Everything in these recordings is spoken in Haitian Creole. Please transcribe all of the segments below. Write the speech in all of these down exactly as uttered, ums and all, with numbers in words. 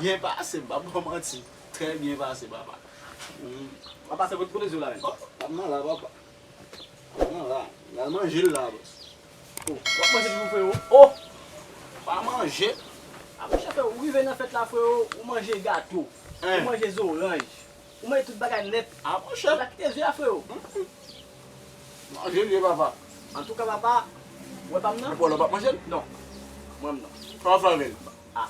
Byen pase, m p ap ba w manti. Trè byen pase, papa. Mm. Papa, se kote, kote zo la menm? Oh, papa m nan la, papa. Papa m nan la. L al manje l la, bòs. Oh, w ap manje toujou, frewo? Oh! Pa manje. A, monchè, frewo, ou rive nan fèt la, frewo, ou manje gato, ou manje zoranj, ou manje tout bagay nèt. A, monchè. Ou pa kite zo a, frewo. Mm, mm. Manje l ye, papa. Antouka, papa, ou wè pa m nan? Epi w p ap manje l? Non. Mwen menm non. Sa w ap fè avè l? A.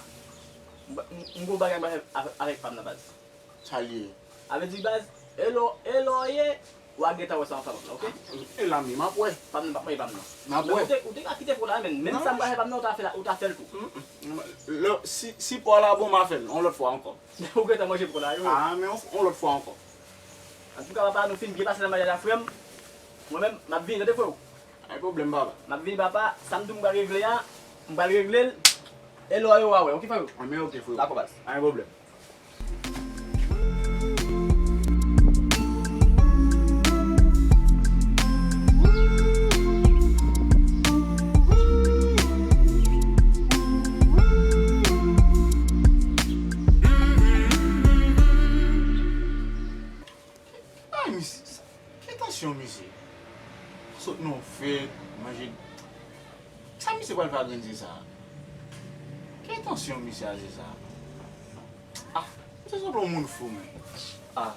M, m, m gon bagay m ap fè avè, avèk pa m nan, baz. Sa l ye? A vle di, baz, e lè w, e lè w ye, w a gentan wè sa ansanm avè m, oke? E la menm, m ap wè. Pa m nan, pa manje pa m nan. M ap wè. Men ou te, ou te ka kite pou la, men menm sa m pa fè pa m nan, ou ta fè la, ou ta fè l tou. Mm, mm. Lè, si, si pwa la bon, m a fè l, yon lòt fwa ankò. Ou gentan manje pwa la, yo. A, men yon, yon lòt fwa ankò. Antouka, papa, nou fin byen pase nan maryaj la, frè m. Mwen menm, m ap vini, tande, frewo. Pa gen pwoblèm, papa. M ap vini, papa. Sa m di w m pral regle a, m pral regle l. E lè w ye, w a wè, oke, frewo? A, men oke, frewo. Dakò, baz. Pa gen pwoblèm. Ay, misye, sa, ki tansyon misye? Sot nan yon fèt, manje. Sa misye pral fè a grenn ze sa? Ki tansyon misye a ze sa? Ah, misye sanble yon moun fou, men. Ah.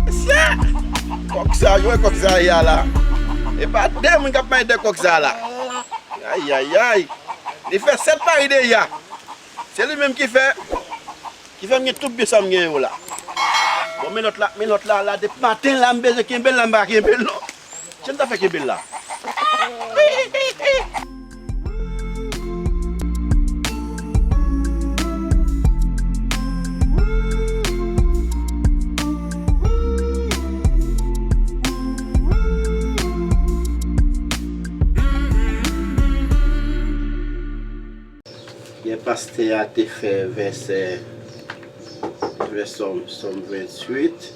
Mesye! Kòk sa, yo wè kòk sa ye a la. E pa de moun k ap mache dèyè kòk sa la. Ayayay! Li fè sèt pari de ya. Se li menm ki fè, ki fè m gen tout byen sa m gen yo la. Bon, men lòt la, men lòt la, la, depi maten la, m bezwen kenbe l la, m pa kenbe l non. Jan m ta fè kenbe l la? Yè pastè a te fè vèsè, vè Sòm, Sòm venntuit.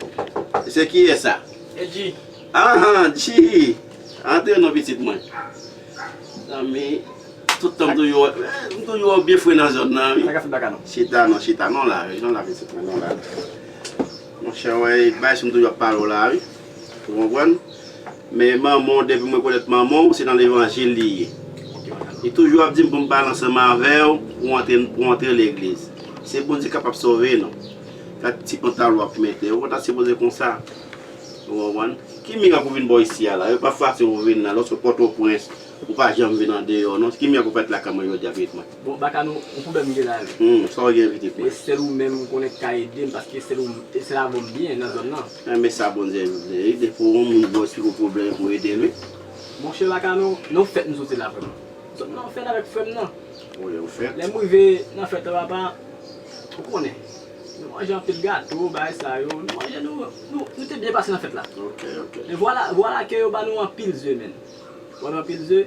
E se kiyès sa? E G. Ahan, G. Antre non, pitit mwen. Zanmi, tout tan m toujou, m toujou wè w byen fre nan zòn nan, wi. Sa ka fèt baka non? Chita non, chita non la, wi, non la, pitit mwen, non la. Monchè, wè, bagay sa m toujou ap pale w la, wi. Ou konprann? Men manman w, depi m rekonèt manman w, se nan levanjil li ye. Li toujou ap di m pou m pale ansanm avè w, pou w antre, pou w antre legliz. Se Bondye k ap sove nou. Gad ti pantalon w ap mete. Ou konn ta sipoze konsa. Ou konprann? Ki mirak ou vin bò isi a la? Yo pa fwape ou vin la. Lòske Pòtoprens, ou pa janm vin andeyò, non. Ki mirak ou fèt lakay mwen jodi a, pitit mwen? Bon, baka nou, yon pwoblèm m gen la, wi. Hmm, sa w gen, pitit mwen? E sèl ou menm ou konnen k ka ede m, paske sèl ou, e sèl avè w m byen nan zòn nan. Enben sa Bondye vle, wi. Depi yon moun bon, si gon pwoblèm pou ede l, wi. Monchè, baka nou, nan fèt m soti la, vrèman. Sot nan fèt avèk frè m nan. Wi, yon fèt. Lè m rive nan fèt la, papa, ou konnen. Nou manje anpil gato, bagay sa yo. Nou manje, nou, nou, nou te byen pase nan fèt la. Ok, ok. Men vwala, vwala ke yo ba nou anpil ze, menn. Yo ba nou anpil ze.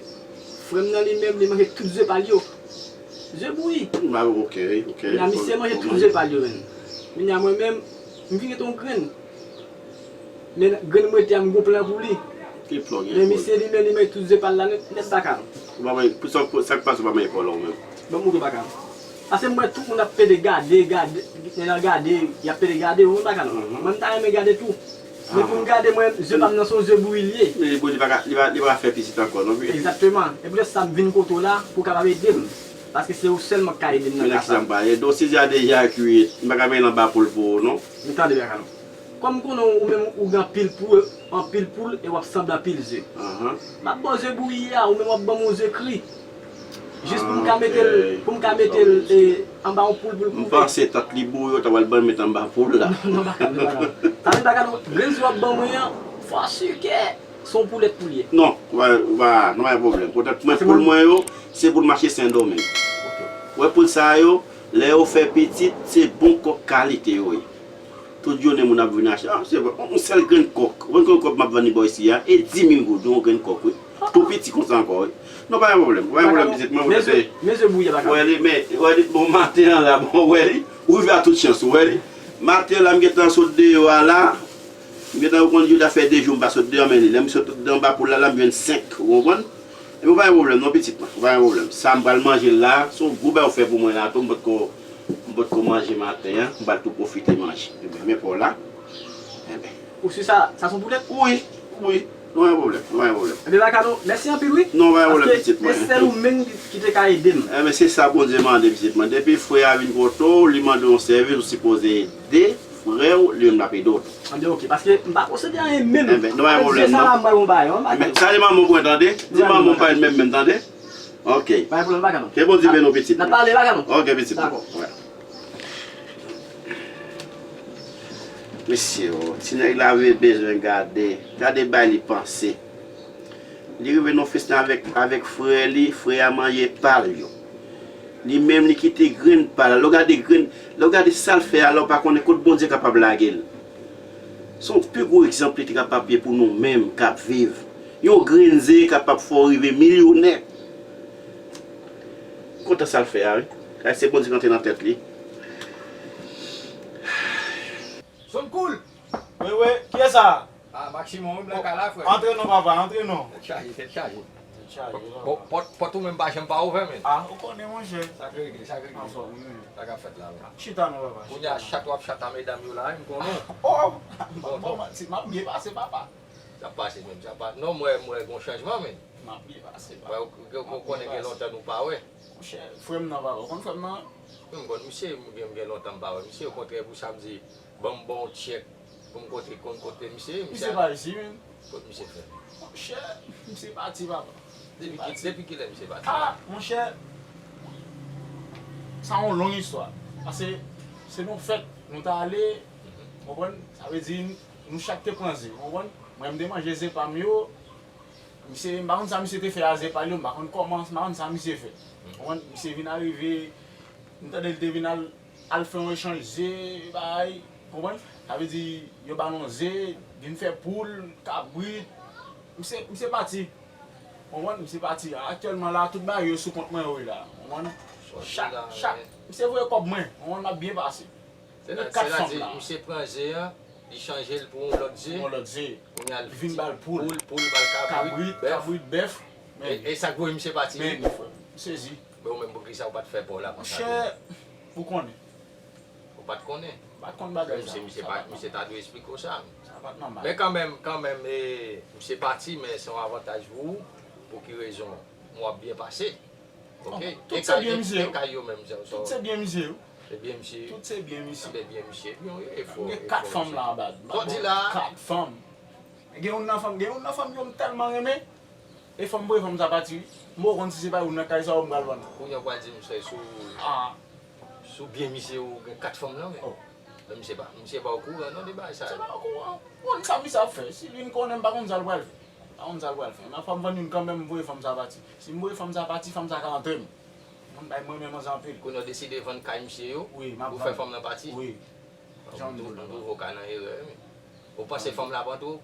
Frè m nan li menm, li manje tout ze pa l yo. Ze bouyi. Ba, ok, ok. Kounya misye manje tout ze pa l yo, menn. Kounya mwen menm, m vin ret yon grenn. Men grenn mwen te a, m gon plan pou li. Ki plan gen pou li? Men misye li menm, li manje tout ze pa l la nèt, nèt baka. Ou pa manje, pou sa, pou sa k pase ou pa manje pa w la ou menm? Ban m montre w baka. Paske m wè tout moun ap pede gade, gade, nan gade, y ap pede gade, ou konn baka non. Mhm. Mwen m ta renmen gade tou. Men pou m gade mwen, ze pa m nan se yon ze bouyi l ye. Men li, li pa ka, li pa, li pa ka fè pitit ankò non, wi. Egzakteman. E poutèt sa m vin kote w la, pou w kapab ede m. Paske se ou sèlman k ka ede m nan ka sa. Men nan ki sa m pale? Donk, si ze a deja kui, m pa ka mete l anba poul pou ou non. Men tande baka non. Kòm m konnen ou menm ou gen anpil poul, anpil poul e w ap sanble anpil ze. Ahan. M ap ba w ze bouyi a, ou menm w ap ban m yon ze kri. Jis pou m ka mete l, pou m ka mete l, e, anba yon poul pou l kouve. M panse tant li bouyi, ou ta pral ban m met anba poul la. Non, non, baka, non, baka. Sa vle di baka, non, grenn ze w ap ban mwen an, fò si ke se yon poulèt pou l ye. Non, ou pa, ou pa, non, pa gen pwoblèm. Poutèt mwen, poul mwen yo, se poul mache Sendomeng. Ok. Ou wè poul sa yo, lè yo fè pitit, se bon kòk kalite yo ye. Tout jounen moun ap vin achte. Ah, se vre. Yon, yon sèl grenn kòk. Ou konn konbyen kòk m ap vann li bò isi a? E di mil goud, yon grenn kòk, wi. Tou piti konsa ankò, wi. Non, pa gen pwoblèm. Pa gen pwoblèm, pitit mwen, mwen se. Mezye bouyi a pa ka. Wè li, men, wè li, bon, maten an la, bon, wè li. Ou rive a tout chans, ou wè li. Maten an la, m gentan sot deyò a la. M gentan konn jodi a fè de jou m pa sot deyò, men lè m sot anba poul la, la, m jwenn senk, ou konprann? Epi pa gen pwoblèm, non, pitit mwen, pa gen pwoblèm. Sa m pral manje l la, se yon gwo bagay ou fè pou mwen la, tou, m potko, m potko manje maten an, m pral tou pwofite manje. Ebyen, men pa w la. Enben. Ou si sa, sa se yon poulèt? Wi, wi. Non, pa gen pwoblèm, non, pa gen pwoblèm. Ebyen, Makano, mèsi anpil, wi. Non, pa gen pwoblèm, pitit mwen. Paske se sèl ou menm ki, ki te ka ede m. Enben, se sa Bondye mande, pitit mwen. Depi frè a vin kote w, li mande w yon sèvis, ou sipoze ede frè w, li menm l ap ede w tou. Anben, oke, paske m pa posede anyen menm. Enben, non, pa gen pwoblèm, non. Sa la, m pral yon bagay, wi, Makano. Enben, salye manman w pou mwen, tande. Di manman w pa li menm, menm, tande. Oke. Pa gen pwoblèm, Makano. Ke Bondye beni w, pitit mwen. N ap pale, Makano. Oke, pitit mwen. Dakò. Wè. Mesye, o, ti nèg la vle bezwen gade, gade bay li panse. Li rive nan festen avèk, avèk frè li, frè a manje pa l yo. Li menm li kite grenn pa l la. Lè w gade grenn, lè w gade sa l fè a la, w pa konnen kot Bondye kapab lage l. Se yon pi gwo egzanp li te kapab ye pou nou menm k ap viv. Yon grenn ze kapab fè w rive milyonè. M kontan sa l fè a, wi. Kay se Bondye k antre nan tèt li. Sonn koul! Wi, wi, kiyès sa? Ah, Maximon, wi, m nan kay la, frè. Antre non, papa, antre non. Tèt chaje, tèt chaje. Tèt chaje, papa. Bon, pòt, pòt ou menm pa janm pa ouvè, men. Ah, ou konnen, monchè. Sa k regle, sa k regle. Anfòm, wi. Sa k ap fèt la, la. Chita non, papa, chita non. Kounye a, chat w ap chat a medam yo la, wi, m konnen w. Oh! Bon, bon, bon, manti, m ap byen pase, papa. Sa ap pase menm, sa ap pa-, non, m wè, m wè gon chanjman, men. M ap byen pase, papa. Wè, ou, ou, ou konnen gen lontan nou pa wè. Monchè, frè m nan, papa. Ou konn frè m nan? Wi, m konn misye, m gen, m gen lontan m pa wè misye. Okontrè, pou sa m di, ban m ba w tchèk pou m kontre, konn kote misye ye. Misye pa isi, men. Kot misye fè? Monchè, misye pati, papa. Depi ki, depi kilè misye pati? Ah, monchè, sa yon long istwa. Paske se nan fèt, nou t ale, ou konprann? Sa vle di, nou chak te pran ze, ou konprann? Mwen, m te manje ze pa m yo, Misye, m pa konn sa misye te fè a ze pa l yo, m pa konn kòman, m pa konn sa misye fè. Ou konprann? Misye vin arive, m tande l te vin al, al fè yon echanj ze, bagay, ou konprann? Sa vle di, yo ba l yon ze, vin fè poul, kabrit. Misye, misye pati. Ou konprann? Misye pati. Aktyèlman la, tout bagay yo sou kont mwen yo ye la. Ou konprann? Chak, chak, misye voye kòb mwen. Ou konprann? M ap byen pase. Sètadi, misye pran ze a, li chanje l pou yon lòt ze. Yon lòt ze. Kounye a, li vin ba l poul. Poul, poul, ba l kabrit, kabrit, bèf. Kabrit, bèf. E, e sa k voye misye pati, wi. Men li, frè m. M sezi. Men ou menm, poukisa ou pa t fè pa w la konsa tou? Monchè, ou konnen. Ou pa t konnen? M pa t konn bagay sa. Misye, misye pa, misye ta dwe eksplike w sa. Sa pa t nòmal. Men kanmenm, kanmenm, e, misye pati, men se yon avantaj pou ou. Pou ki rezon? W ap byen pase. Ok. Tout se byen misye yo. E kay yo menm, sa, sa. Tout se byen misye yo. Se byen misye. Tout se byen misye. Anben byen misye. Byen, e fò, e fò. M gen kat fanm la anba. Sa w di la? Kat fanm. Gen youn nan fanm, gen youn nan fanm yo m tèlman renmen. E fò m voye fanm sa pati, wi. M poko konn si se pa youn nan kay sa yo m pral vann. Kounye a w pral di m se sou, ah, sou byen misye ou gen kat fanm nan, men. Oh. Men misye pa, misye pa okouran non de bagay sa yo. Misye pa okouran. Ou konn sa misye ap fè. Si li vin konnen m pa konn sa l pral fè. M pa konn sa l pral fè. Men fò m vann youn kanmenm, m voye fanm sa pati. Si m voye fanm sa pati, fanm sa ka antre m. Mwen bay mwen renmen manzè anpil. Kounye a w deside vann kay misye yo pou fè fanm nan pati? Wi. Jan m di w la. M twouve w ka nan erè, wi. Ou panse fanm la ap antre w?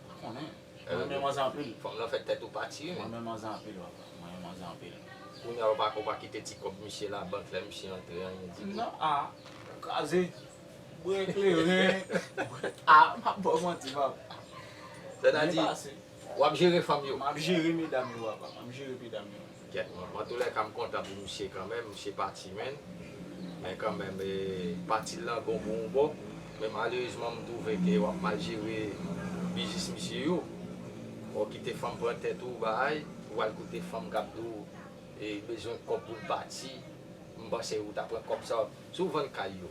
Pa konnen. Mwen renmen manzè anpil. Fanm nan fè tèt ou pati, wi. Mwen renmen manzè anpil, papa. Mwen renmen manzè anpil. Kounye a w pa, w pa kite ti kòb misye la, bank lè misye antre, anyen ditou. Non, a, kraze. Bwè kleren. A, m ap ba w manti, papa. Sètadi, w ap jere fanm yo? M ap jere medam yo, papa. M ap jere medam yo. Kèt, mwen, antouka, m kontan pou misye kanmenm. Misye pati, men. Men kanmenm, e, pati l lan bon pou yon bò. Men malerezman, m twouve ke w ap mal jere biznis misye yo. Ou kite fanm pran tèt ou, bagay, ou al koute fanm k ap di w, e, bezwen kòb pou l pati. M panse ou ta pran kòb sa, si w vann kay yo.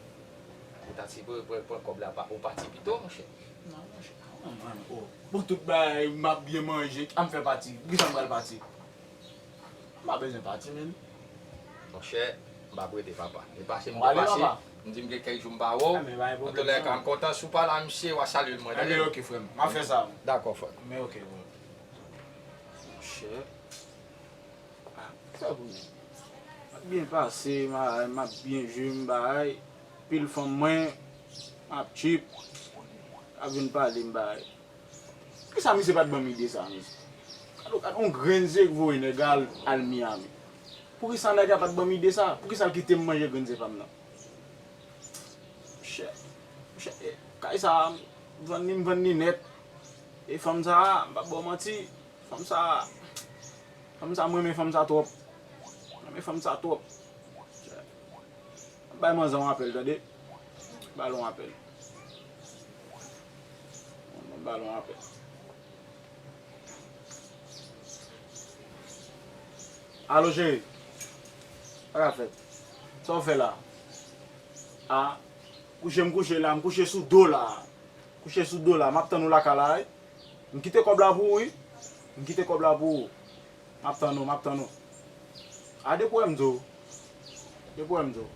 Ou ta sipoze pran, pran kòb la, pa, ou pati pito, monchè. Non, monchè, pa manman, oh. Bon, tout bagay, m ap byen manje, a m fè pati. Poukisa m pral pati? M pa bezwen pati, men. Monchè, m p ap rete, papa. E pase m te pase, m di m gen kèk jou m pa wè w. Antouka, m kontan si w pale a misye, w a salye l mwen, tande? Enben, ok, frè m. M ap fè sa. Dakò, frè. Men, ok, frè. Monchè. Ah, sa pou mwen. M ap byen pase, m a, m ap byen jwe, m bagay. Pil fanm mwen, m ap trip. Ap vin pale m bagay. Poukisa misye pa t ban m ide sa, mesye? Gad yon, gad yon grenn ze k voye nèg al, al Miami. Poukisa nèg la pa t ban m ide sa? Poukisa l kite m manje grenn ze pa m nan? Monchè, monchè, e, kay sa, m vann li, m vann li nèt. E fanm sa, m p ap ba w manti, fanm sa, fanm sa, m renmen fanm sa twòp. M renmen fanm sa twòp. Bay manzè yon apèl, tande. Ba l yon apèl. Ba l yon apèl. Alo, cheri. Sa k ap fèt? Sa w fè la? A, kouche m kouche la, m kouche sou do la. Kouche sou do la, m ap tann ou lakay la, wi. M kite kòb la pou ou, wi. M kite kòb la pou ou. M ap tann ou, m ap tann ou. A, depi w wè m di w. Depi w wè m di w.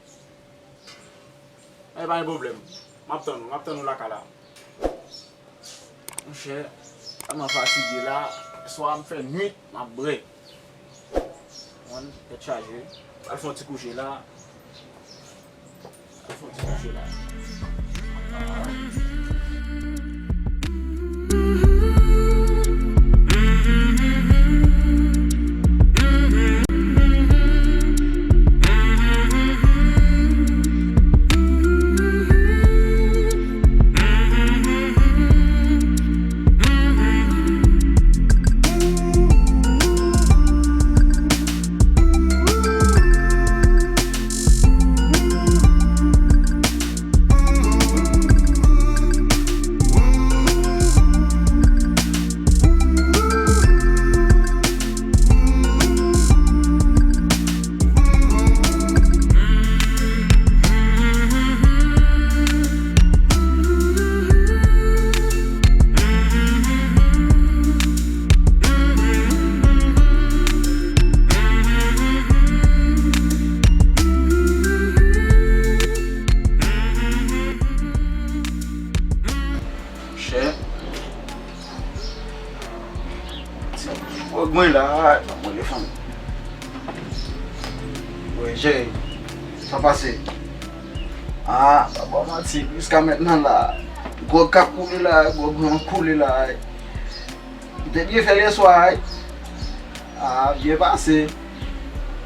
E pa gen pwoblèm. M ap tann ou, m ap tann ou lakay la. Monchè, tèlman fatige la, swa m fè nwit, m ap brè. Mwen, tèt chaje. Al fè yon ti kouche la. Al fè yon ti kouche la. Monchè. Ti gwòg mwen la, ban mwen le fanm. Wi, cheri, sa pase? A, pa ba w manti, jiska mentnan la, gwòg k ap koule la, gwòg mwen koule la. M te byen fè l yèswa, wi. A, byen pase.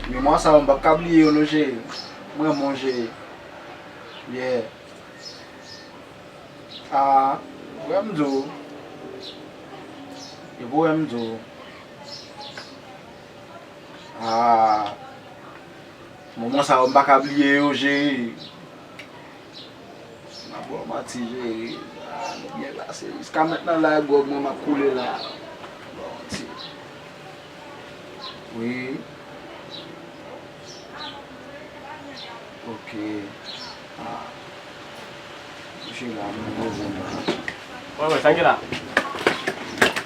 Memwa sa yo, m p ap ka bliye yo non, cheri. Mwen, mon cheri. Yeah. A, frè m di w. E pou wè m di w. A, moman sa yo, m pa ka bliye yo, cheri. M ap ba w manti, cheri. A, nou byen pase. Jiska mentnan la, gwòg mwen, m ap koule la. Ba w manti. Wi. Ok. A. Mouche la, mwen poze m la. Wè, wè, sa gen la?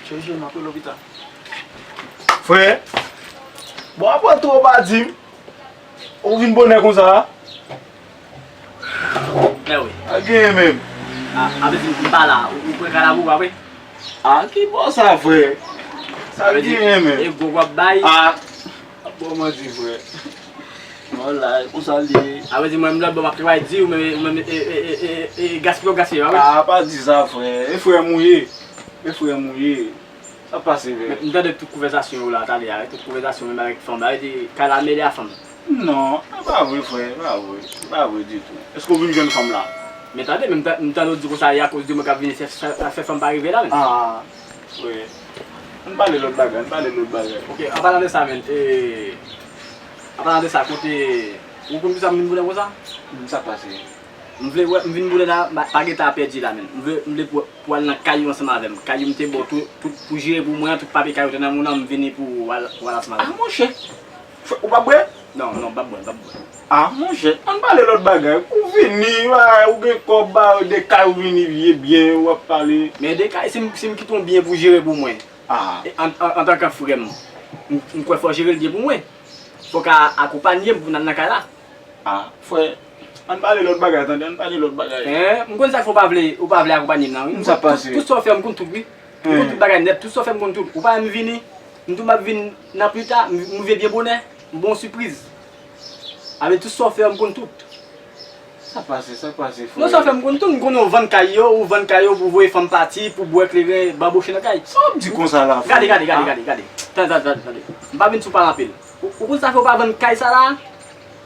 Cheri, cheri, m ap rele w pita. Frè, bon, apre tou, ou pa di m. Ou vin bonè konsa? Mè wi. A genyen menm. A, a vle di m pa la. Ou, ou pran kay la pou ou, pa vre? A, ki bò sa, frè? Sa genyen menm. E gwo w ap bay. A, bon, manti, frè. Mwen la, e konsa l ye. A vle di mwen menm lòt bò m ap travay di, ou menm, ou menm, e, e, gaspiye w gaspiye, pa vre? A, pa di sa, frè. E frè m ou ye. E frè m ou ye. Sa pase, frè? Men, m tande tout konvèsasyon yo la, talè a, tout konvèsasyon menm avèk fanm la, yo di, kay la mele a fanm. Non, e pa vre, frè, e pa vre. E pa vre ditou. Èske w vin jwenn fanm la? Men tande, men m ta-, m tande w di konsa, e akoz de mwen k ap vini fè, fè, fè fanm pa rive la, menm. A, frè. Ann pale lòt bagay, ann pale lòt bagay. Ok, an palan de sa, menm, e, an palan de sa, kote, ou konn kisa m vin bonè konsa? Sa pase? M vle wè, m vin bonè la, m pa, pa gen tan a pèdi la, menm. M vle, m vle pou, pou al nan kay ou ansanm avè m. Kay ou m te ba w tout, tout pou jere pou mwen an, tout papye kay ou te nan men w, m vini pou w al, pou w al ansanm avè m. A, monchè! Frè, ou p ap bwè? Non, non, m p ap bwè, m p ap bwè. A, monchè, ann pale lòt bagay. Ou vini, ou gen kòb, ba de kay ou vini vye byen, w ap pale. Men de kay, si m, si m kite yon byen pou jere pou mwen. A. E an, an, antanke frè m, m, m kwè fò w jere l byen pou mwen. Fò w ka akonpanye m pou n al nan kay la. A, frè, ann pale lòt bagay, tande, ann pale lòt bagay. Hen, m konn sa k fè w pa vle, ou pa vle akonpanye m nan, wi. Sa pase? Tout, tout sa w fè, m konn tout, wi. M konn tout bagay nèt, tout sa w fè, m konn tout. Ou pa wè m vini, m tou m ap vin nan pita, m, m rive byen bonè, m ba w sipriz. Avèk tout sa w fè, m konn tout. Sa pase, sa pase, frè. Non, sa fè m konn tou, m konnen w vann kay yo, ou vann kay yo pou voye fanm pati, pou bwè kleren, babouche nan kay. Sa w ap di konsa la, frè? Gade, gade, gade, gade, gade. Tande, tande, tande, tande. M pa vin sou pa anpil. Ou, ou konn sa fè w pa vann kay sa la?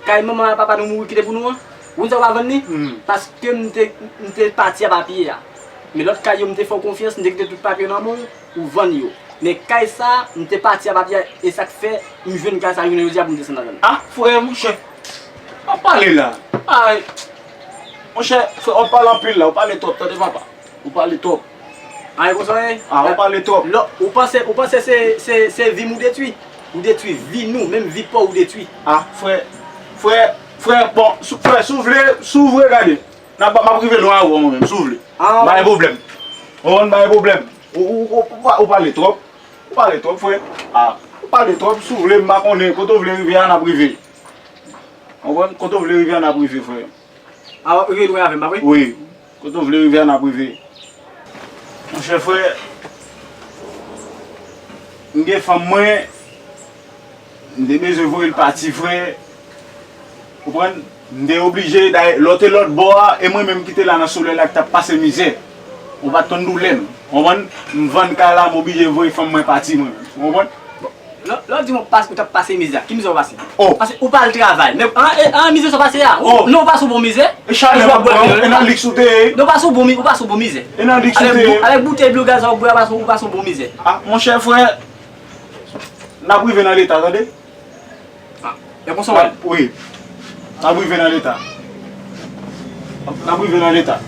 Kay manman ak papa nou mouri kite pou nou an? Ou konn sa w pa vann li? Hmm. Paske m te, m te pati ap apiye a. Men lòt kay yo, m te fè w konfyans, m te kite tout papye yo nan men w, ou vann yo. Men kay sa, m te pati ap apiye a, e sa k fè m jwenn kay sa jounen jodi a pou m desann ladan l. Ah, frè, monchè. Pa pale la. Ay. Monchè, frè, w ap pale anpil la, w pale twòp, tande papa. Ou pale twòp. Ay, konsa w ye? Ah, ou pale twòp. Lò, ou panse, ou panse se, se, se vi m ou detwi? Ou detwi vi nou, menm vi pa w ou detwi. Ah, frè, frè, frè, bon, si, frè, si w vle, si w vle, gade. N ap, m ap rive lwen avè w mwen menm, si w vle. Ah. Pa gen pwoblèm. Ou konprann, pa gen pwoblèm. Ou, ou, ou, ou pa, ou pale twòp. Ou pale twòp, frè. Ah, ou pale twòp, si w vle, m pa konnen, kote w vle rive a, n ap rive. Ou konprann? Kote w vle rive a, n ap rive, frè. Ah, w ap rive lwen avè m, pa vre? Wi. Kote w vle rive a, n ap rive. Monchè, frè, m gen fanm mwen, m te bezwen voye l pati, frè. Ou konprann? M te oblije, dayè, lè w te lòt bò a, e mwen menm ki te la nan solèy la ki t ap pase mizè. Ou pa t konn doulè m. Ou konprann? M vann kay la, m oblije voye fanm mwen pati, mwen menm. Ou konprann? Lè, lè w di mwen pas-, ou t ap pase mizè, ki mizè w pase? Oh. Paske ou pa al travay. Men, an, e, an mizè sa w pase a? Ou, oh, non, ou pase yon bon mizè. E chalè m ap pran, e nan liks ou te ye. Non, ou pase yon bon mi-, ou pase yon bon mizè. E nan liks ou te ye. Avèk bou-, avèk boutèy dlo gaz ou bwè, ou pase, ou pase yon bon mizè. Ah, monchè, frè, n ap rive nan leta, tande? Ah, e konsa w wè l? Wi. N ap rive nan leta. N ap rive nan leta.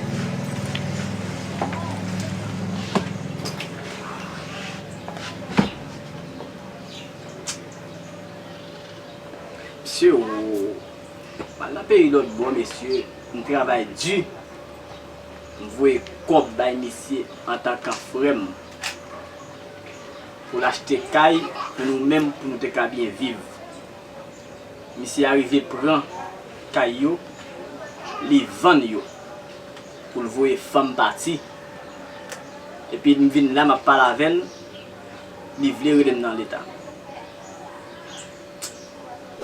Mesye, o, m al nan peyi lòt bò, mesye, m travay di. M voye kòb bay misye antanke frè m pou l achte kay pou nou menm, pou nou te ka byen viv. Misye arive pran kay yo, li vann yo pou l voye fanm pati. Epi m vin la, m ap pale avè l, li vle rele m nan leta.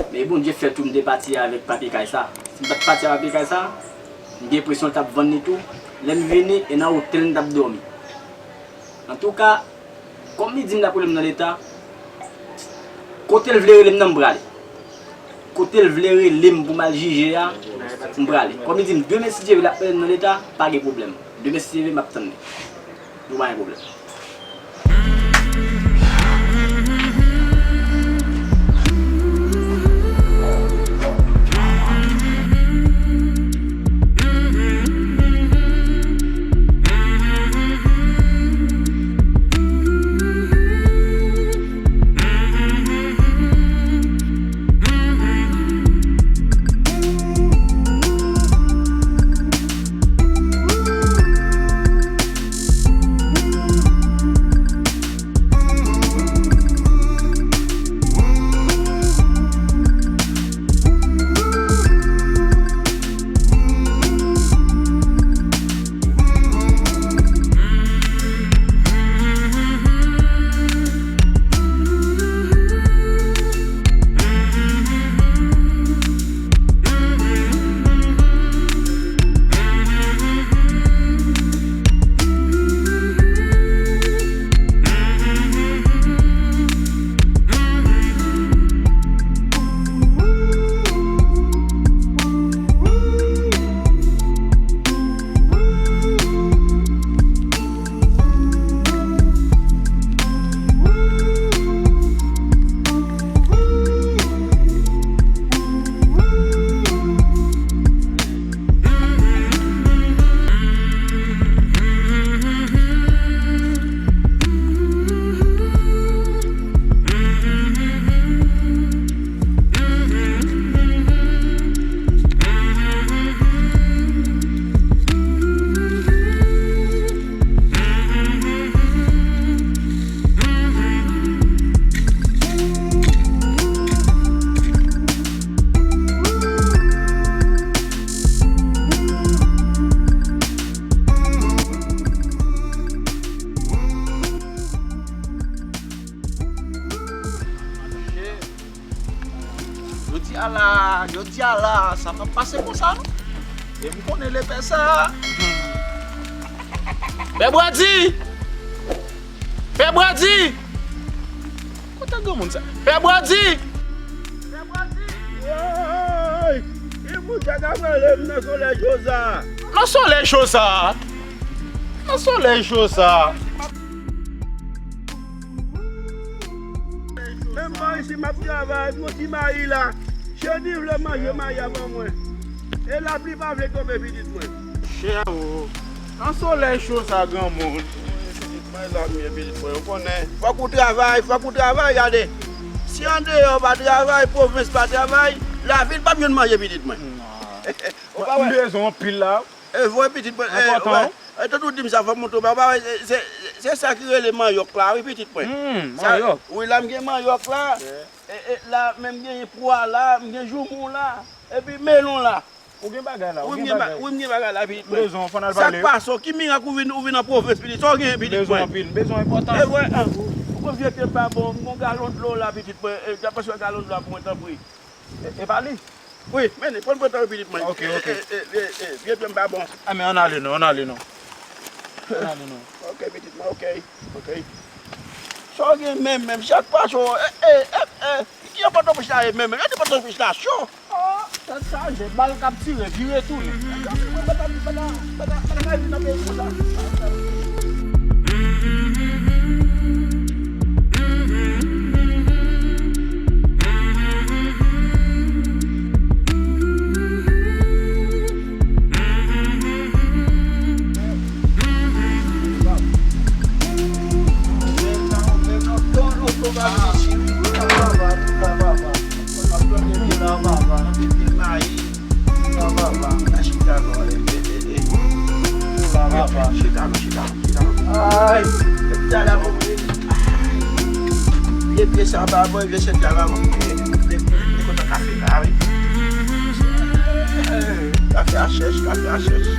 Men Bondye fè tou m te pati avèk papye kay sa. Si m pa t pati ak papye kay sa, m gen enpresyon l t ap vann li tou. Lè m vini, e nan otèl m t ap dòmi. Antouka, kòm li di m l ap rele m nan leta, kote l vle rele m nan, m prale. Kote l vle rele m pou m al jije a, m prale. Kòm li di m demen, si Dye vle, l ap rele m nan leta, pa gen pwoblèm. Demen, si Dye vle, m ap tann li. Nou pa gen pwoblèm. Jodi a la, jodi a la, sa p ap pase konsa, non. E m konnen lepè sa. Pè Brady! Pè Brady! Kote granmoun sa? Pè Brady! Pè Brady! Woy! E moun sa ka pale m nan solèy cho sa. Nan solèy cho sa? Nan solèy cho sa. Menm pa isi m ap travay, yon ti mayi la. Cheni vle manje mayi a ban mwen. E lapli pa vle tonbe pitit mwen. Chè o. Nan solèy cho sa granmoun. Pitit mwen la m ye pitit mwen. Ou konnen. Fòk ou travay, fòk ou travay, gade. Si andeyò pa travay, pwovens pa travay, lavil p ap jwenn manje pitit mwen. Ou pa wè? M bezwen anpil la. E vre pitit mwen. Enpòtan. E tankou w di m sa fò m montre w ba, ba, se, se, se sa ki rele manyòk la wi pitit mwen. Hmm, manyòk. Wi la m gen manyòk la. E, e, la men m gen pwa la, m gen joumou la. Epi melon la. Ou gen bagay la, ou gen bagay. Wi m gen bagay la pitit mwen. M bezwen w, fò n al pale. Sa k pase w? Ki mirak ou vin, ou vin nan pwovens pitit? Sa w gen pitit mwen? M bezwen anpil, m bezwen enpòtan. E vre, an. Ou konn vye ke m pa bon, m gon galon dlo la pitit mwen. E ap pase galon dlo la pou mwen tanpri. E, e pa li? Wi, men li, pran pran tan pitit mwen. Ok, ok. E, e, e, e, vye pye m pa bon. A men ann ale non, ann ale non. Ann ale non. Ok, pitit mwen, ok, ok. Sa w gen menm, menm, chak pa cho, e, e, e, e, ki yon pòtoprens la ye menm, menm, yon pòtoprens la cho. Ah, tèt chaje, bal k ap tire, vire tounen. Ay, vye pye sa pa bon, vye chèn sa pa bon. Li kontan kafe la, wi. Kafe a chèch, kafe a chèch.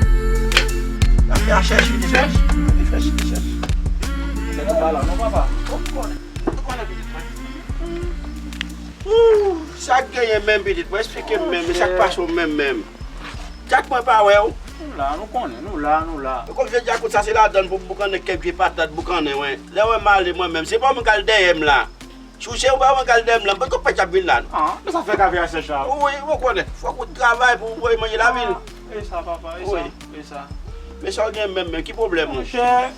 Kafe a chèch, wi, li chèch. Li chèch, li chèch. Se nou pa la, non, papa. Ou konnen, ou konnen pitit mwen. Ooh, sa k genyen menm, pitit mwen? Eksplike m menm, sa k pase w menm, menm? Dat mwen pa wè w. Nou la, nou konnen, nou la, nou la. E kòm jodi a kout sa se ladann pou m boukannen kèk vye patat boukannen, wen. Lè w wè m ale mwen menm, se pa mwen k al dèyè m la. Si w se ou pa mwen k al dèyè m la, m pa t konn pèt y ap vin la, non. Ah, men sa fè kafe a sèch la. Wi, ou konnen. Fòk ou travay pou w voye manje lavil. Ah, e sa, papa, e sa, e sa. Men sa w gen menm, men ki pwoblèm ou? Monchè,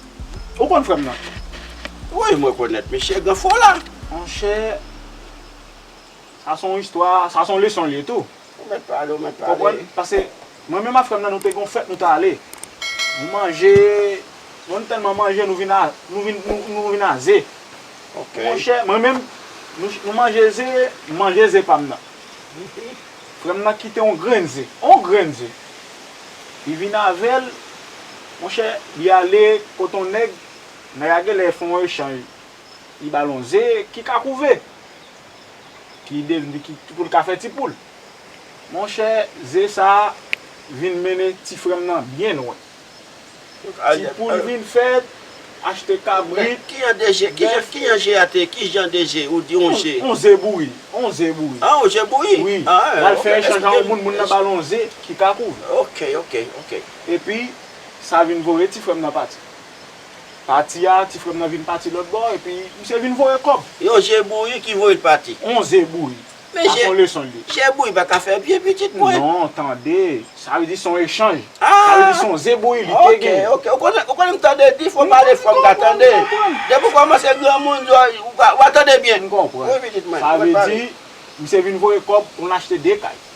ou konn frè m nan? Wi, m rekonèt misye, gran fo la. Monchè, sa se yon istwa, sa se yon leson l ye tou. Ou mèt pale, ou mèt pale. Konprann? Paske mwen menm ak frè m nan, nou te gen yon fèt, nou t ale. Nou manje, nou tèlman manje, nou vin a, nou vin, nou, nou vin a ze. Ok. Monchè, mwen menm, nou, nou manje ze, m manje ze pa m nan. Frè m nan kite yon grenn ze, yon grenn ze. Li vin avè l, monchè, li ale kote yon nèg, nèg la genlè fè yon echanj. Li ba l yon ze ki ka kouve. Ki de, ki, ki pou l ka fè ti poul. Monchè, ze sa a vin mennen ti frè m nan byen lwen. Ti poul vin fèt, achte kabrit, bèf. Ki jan de ze, ki jan, ki jan ze a te, ki jan de ze, ou di yon ze? On, on ze bouri, on ze bouri. Ah, on ze bouri? Wi. Ah, l al fè echanj ak yon moun, moun nan ba l yon ze ki ka kouve. Ok, ok, ok. Epi, sa vin voye ti frè m nan pati. Pati a, ti frè m nan vin pati lòt bò, epi misye vin voye kòb. Yon ze bouri ki voye l pati. On ze bouri. Men sa se yon leson l ye. Ze bouri pa ka fè byen, pitit mwen. Non, tande. Sa vle di se yon echanj. Ah! Sa vle di se yon ze bouri li te genyen. Ok, ok. Ou konnen, ou konnen m tande di fò pale fò m ka tande. Depi w kòmanse granmoun, w a, w a tande byen. M konprann. Wi, pitit mwen. Sa vle di, misye vin voye kòb pou n achte de kay.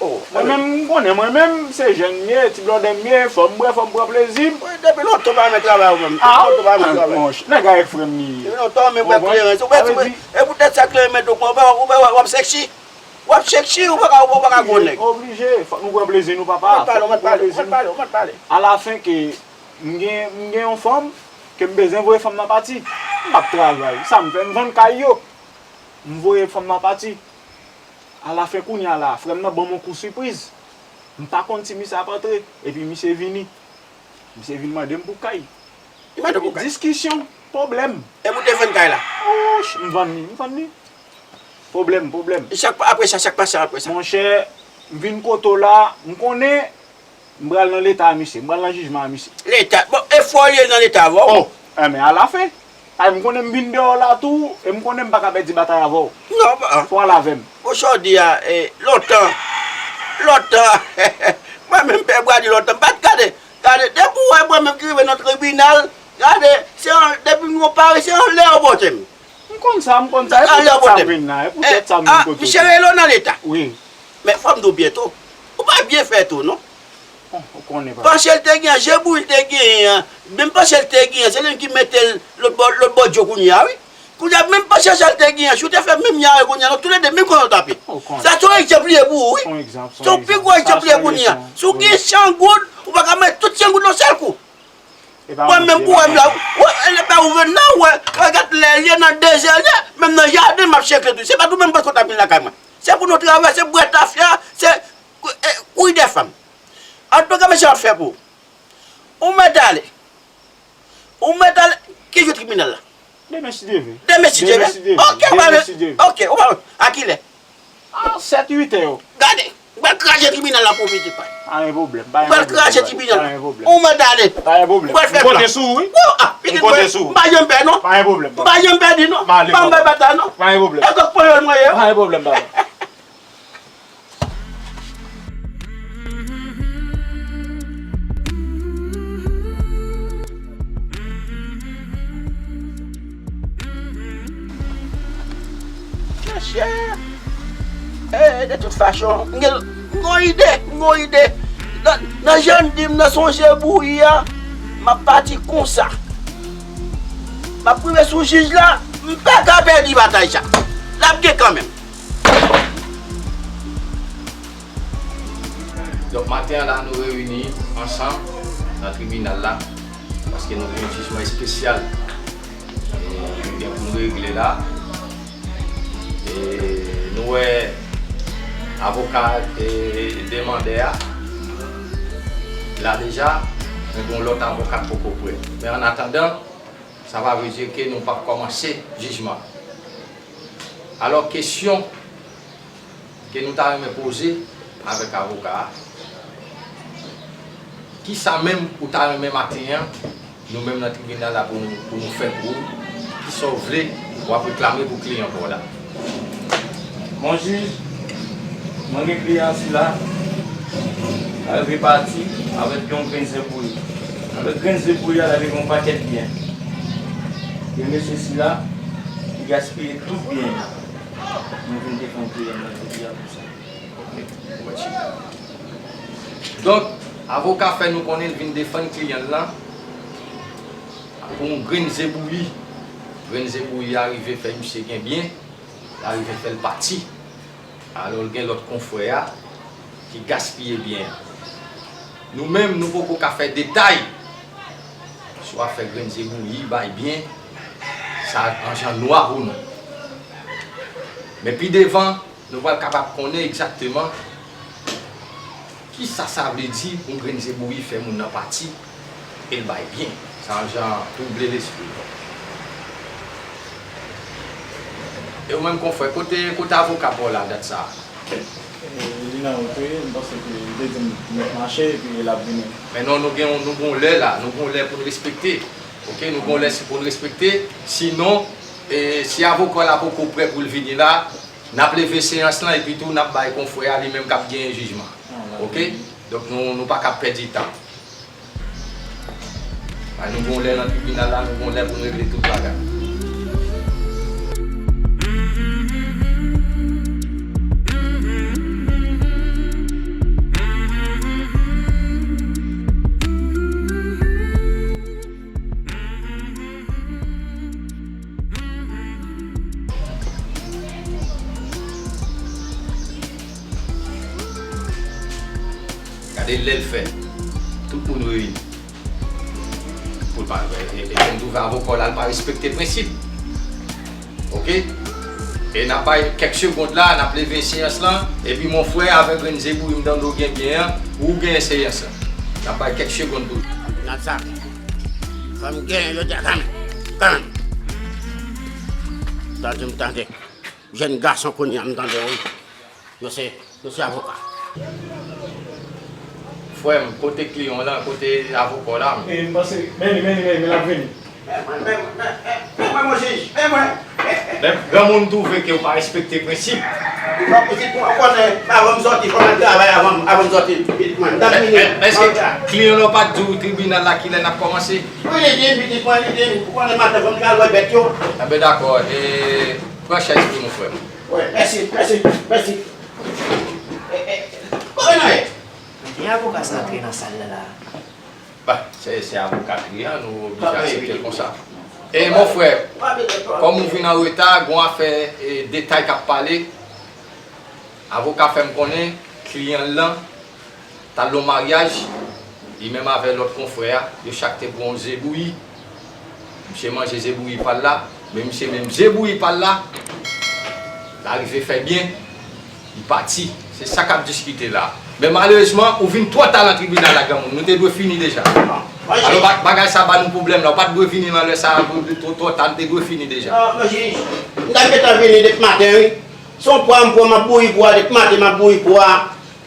Oh, mwen menm, m konnen, mwen menm, se jèn m ye, ti blòdè m ye, fò m bwè, fò m pran plezi m. Wi, depi lontan w pa renmen travay ou menm. Ah, depi lontan w pa renmen travay. Monchè, nèg avèk frè m li ye. Depi lontan w renmen bwè klerens. Ou wè, e poutèt sa klerens mete w pran, w wè, w ap sexy. W ap sexy, ou pa ka, ou pa ka gwo nèg. Oblije, fòk nou pran plezi nou, papa. Fòk nou pran plezi nou. Alafen ke m gen, m gen yon fanm, ke m bezwen voye fanm nan pati. M p ap travay. Sa m fè, m vann kay yo. M voye fanm nan pati. Alafen kounye a la, frè m nan ban m yon kou sipriz. M pa konn si misye ap antre, epi misye vini. Misye vin mande m pou kay. Li mande pou kay? Diskisyon, pwoblèm. Epi w te vann kay la? Ouch, m vann li, m vann li. Pwoblèm, pwoblèm. E sa k pa, apre sa, sa k pase apre sa? Monchè, m vin kote w la, m konnen M pral nan leta a misye, m pral nan jijman a misye. Leta, bon, e fò w ye nan leta avè w. Oh, enben, alafen. Ay, m konnen m vin deyò la tou, e m konnen m pa ka pèdi batay avè w. Non, pa. Fò w al avè m. Bon, sa w di a, e, lontan, lontan, mwen menm pè Brady lontan, m pa t gade, gade, depi w wè mwen menm ki rive nan tribinal, gade, se yon, depi m yon pare, se yon lè yo pote m. M konn sa, m konn sa, e poutèt sa m vin la, e poutèt sa m vin kote w. Misye rele w nan leta. Wi. Men fò m di w byen tou, ou pa byen fè tou, non. Bon, ou konnen, papa. Panse l te gen, je bouyi l te genyen an, menm panse l te genyen, se li menm ki mete l lòt bò, lòt bò djo kounye a, wi. Kounye a, menm panse sa l te genyen, si w te fè menm jan avè l kounye a, nou toulède menm kote nou t ap ye. Ou konnen. Sa se yon egzanp li ye pou ou, wi. Se yon egzanp, se yon pi gwo egzanp li ye kounye a. Si w gen san goud, ou pa ka mete tout san goud nan yon sèl kou. Mwen menm pou wè m la, e lè pa ouvè nan wè, gade lè l ye nan dezè l ye, menm nan jaden m ap cheke tou. Se pa tou menm bò kote ap vin lakay mwen. Se pou nou travèse bwè tafya, se, e, kouri de fanm. Antouka, mesye, m ap fè pou ou. Ou mèt ale. Ou mèt ale. Ki jou tribinal la? Demen si Dye vle. Demen si Dye vle. Demen si Dye vle. Ok, ou pa vle. Demen si Dye vle. Ok, ou pa vle. A kilè? A sèt uit è yo. Gade, m pral kraze tribinal la pou pitit pa. Pa gen pwoblèm, pa gen pwoblèm. M pral kraze tribinal la. Pa gen pwoblèm. Ou mèt ale. Pa gen pwoblèm. M pral fè plan. M konte sou ou, wi. Ou, a, pitit mwen, m pa janm pè non. Pa gen pwoblèm, papa. M pa janm pèdi non. M ale, papa. Pa m bay batay non. Pa gen pwoblèm. E kòk panyòl mwen ye. Pa gen pwoblèm, papa. Mesye, e, de tout fason, m gen, m gon ide, m gon ide. Nan, nan jan n di m nan sonje bouyi a, m ap pati konsa. M ap rive sou jij la, m pa ka pèdi batay sa. L ap gen kanmenm. Donk, maten an la, nou reyini ansanm nan tribinal la, paske nou gen yon jijman espesyal, e, nou gen pou n regle la. E, nou wè avoka, e, demandè a la deja, men gen yon lòt avoka k poko prè. Men an atandan, sa pa vle di ke nou p ap kòmanse jijman. Alò, kesyon ke nou ta renmen poze avèk avoka a, kisa menm ou ta renmen maten an, nou menm nan tribinal la pou nou, pou nou fè pou ou? Kisa w vle w ap reklame pou kliyan pa w la? Mon jij, mwen gen kliyan sila, l al repati avèk yon grenn ze bouyi. Avèk grenn ze bouyi a, l al rive yon pakèt byen. Gen mesye sila ki gaspiye tout byen yo. Mwen vin defann kliyan m nan jodi a pou sa. Ok, ou mèt chita. Donk, avoka fè nou konnen l vin defann kliyan l lan pou yon grenn ze bouyi. Grenn ze bouyi a rive fè misye gen byen, l arive fè l pati. Alò, l gen lòt konfrè a ki gaspiye byen an. Nou menm, nou poko ka fè detay sou afè grenn ze bouyi, bay byen, sa an jan nwa pou nou. Men pi devan, nou pral kapab konnen egzakteman kisa sa vle di pou yon grenn ze bouyi fè moun nan pati e l bay byen. Sa yon jan twouble lespri. E ou menm konfrè, kote, kote avoka pa w la dat sa a? E, li nan wout wi, m panse ke li te di m mèt mache epi l ap vini. Men non, nou gen, nou gen yon lè la, nou gen yon lè pou n respekte. Ok, nou gen yon lè pou n respekte. Sinon, e, si avoka w la poko prè pou l vini la, n ap leve seyans lan epi tou n ap bay konfrè a li menm k ap genyen jijman. Ok? Donk nou, nou pa ka pèdi tan. Ay, nou gon lè nan tribinal la, nou gon lè pou n regle tout bagay. Gade lè l fè. Tout moun reyini. Pou l pa, e, e, e, m twouve avoka w la, l pa respekte prensip. Ok? E n ap bay kèk segond la, n ap leve seyans lan, epi mon frè avèk grenn ze bouyi m tande w gen byen an, ou genyen seyans lan. N ap bay kèk segond pou l. Nan sa, fò m genyen jodi a kanmenm, kanmenm. Tande m tande. Jèn gason kounye a m tande w wi. Yo se, yo se avoka. Frè m, kote kliyan w lan, kote avoka w la? E, m panse, men li, men li, men li, men l ap vini. Men mwen, men mwen, men, men, men mwen, mon jij, men mwen. Lè granmoun twouve ke w pa respekte prensip. Ou konnen, avan m sòti, fò m al travay avan, avan m sòti, pitit mwen. M t ap vini. Èske kliyan w lan pa t di w tribinal la kilè n ap kòmanse? Wi, li di m, pitit mwen, li di m, ou konnen maten, fò m t al wè bèt yo. Enben dakò, pran chèz pou nou, frè m. Wi, mèsi, mèsi, mèsi. Kote nou ye? E avoka sa antre nan sal la la. Bah, se se avoka kliyan, nou oblije aksepte l konsa. E mon frè, kòm ou vin an reta, gon afè e, detay k ap pale. Avoka fè m konnen kliyan l lan t al nan yon maryaj, li menm avè lòt konfrè a, yo chak te pran yon ze bouyi. Misye manje ze bouyi pa l la, men misye menm ze bouyi pa l la, l arive fè byen, li pati. Se sa k ap diskite la. Men malerezman, ou vin twò ta nan tribinal la, granmoun. Nou te dwe fini deja. Alò, bagay sa ba nou pwoblèm la. Ou pa t dwe vini nan lè sa a, twò ta, nou te dwe fini deja. Non, mon jij, m t ap gentan vini depi maten, wi. Se yon pwa m pran, m ap bouyi pwa, depi maten m ap bouyi pwa.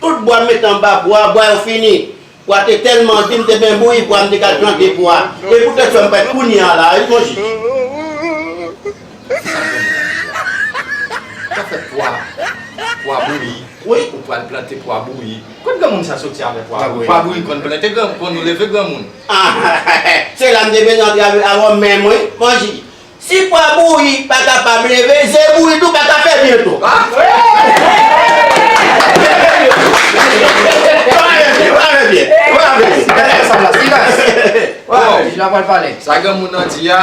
Tout bwa m mete anba pwa, bwa yo fini. Pwa te tèlman di m te byen bouyi pwa m te ka al plante pwa. E poutèt sa m pral kounye a la wi mon jij. Sa fè pwa, pwa bouyi. Wi. Ou pral plante pwa bouyi. Kot granmoun sa soti avè pwa bouyi? Pwa bouyi konn plante granmoun, konn leve granmoun. Ah, se la m te bezwen antre avè w menm wi, mon jij. Si pwa bouyi pa kapab leve, ze bouyi tou pa ka fè byen tou. Sa granmoun nan di a,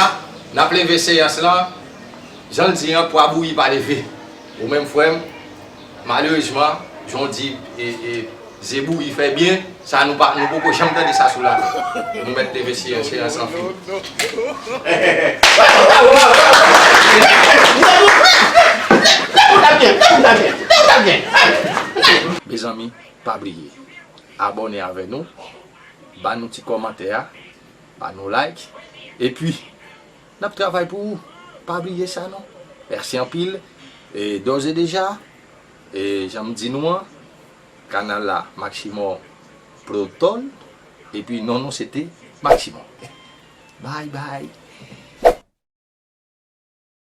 n ap leve seyans lan, jan l di an, pwa bouyi pa leve. Ou menm frè m, malerezman, jan w di, e, e, ze bouyi fè byen, sa nou pa, nou poko janm tande sa sou latè. Nou mèt leve seyans, seyans an fini. Mezanmi, pa bliye abòne avè nou, ba nou ti kòmantè a, ba nou like, epi n ap travay pou ou. Pa bliye sa non. Mèsi anpil. E dòz e deja, e jan m di nou an, kanal la Maximo Protol, epi non nou se te Maximo. Bye bye.